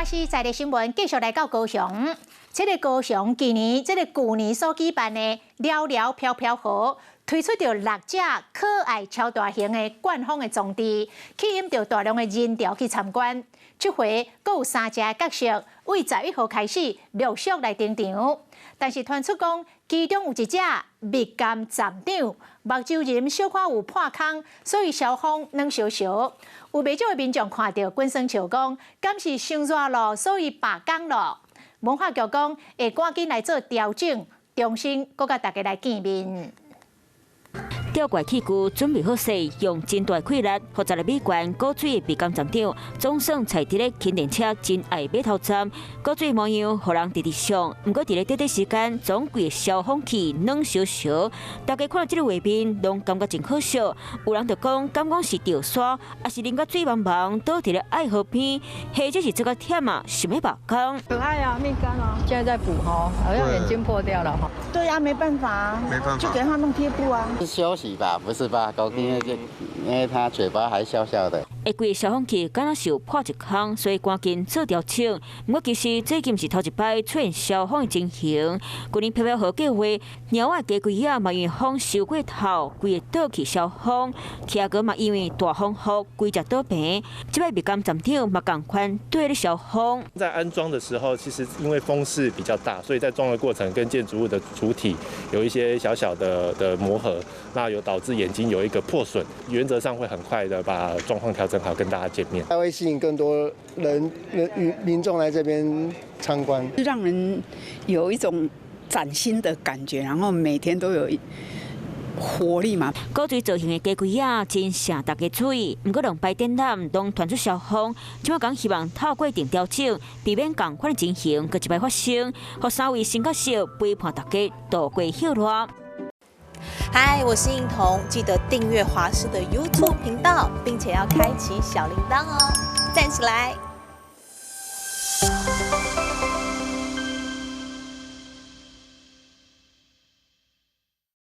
華視在地新聞繼續來到高雄。這个高雄今年，這个舊年所舉辦的蹺蹺飄飄河，推出著六隻可愛超大型的灌風的裝置，吸引著大量的人潮去參觀。這回閣有三隻角色，為11號開始陸續來登場。但是傳出講，其中有一隻蜜柑站長目睭仁小可有破空，所以消風軟燒燒。有袂少的民眾看著，滾耍笑講，敢是傷熱咯，所以罷工咯。文化局講會趕緊來做調整，重新閣佮大家來見面。吊怪器具準備好勢，用真大氣力，予10米懸高水的蜜柑站長，總算踩佇咧輕電車真愛碼頭站，高水模樣，予人直直想。毋過佇咧短短時間，總規个消風器軟燒燒，大家看著這个畫面，攏感覺真可笑。有人就講，敢講是著沙，抑是淋甲水茫茫，倒佇咧愛河邊，或者是這個忝啊，想欲罷工。可愛啊，蜜柑啊，現在在補吼，好像眼睛破掉了哈。對啊，沒辦法，沒辦法，就給他弄貼布啊。休息吧，不是罷工，因為他嘴巴還笑笑的。會規个消風器敢若是有破一空，所以趕緊做調整。毋過其實這已毋是頭一擺出現消風的情形。舊年飄飄河計劃，貓仔雞龜仔嘛因為風傷過頭，規个倒去消風。企鵝嘛因為大風雨，規隻倒病。這擺蜜柑站長嘛仝款對咧消風。在安裝的時候，其實因為風勢比較大，所以在裝的過程跟建築物的主體有一些小小的磨合，那有導致眼睛有一個破損。原則上會很快的把狀況調整好，跟大家見面。它會吸引更多人、人與民眾來這邊參觀，讓人有一種嶄新的感覺，然後每天都有活力嘛。古錐造型的雞龜仔真晟大家注意，毋過兩擺展覽攏傳出消風，這擺講希望透過定調整，避免仝款的情形閣一擺發生，予三位新角色陪伴大家度過歇熱。嗨，我是應彤，記得訂閱華視的 YouTube 頻道，並且要開啟小鈴鐺哦，讚起來！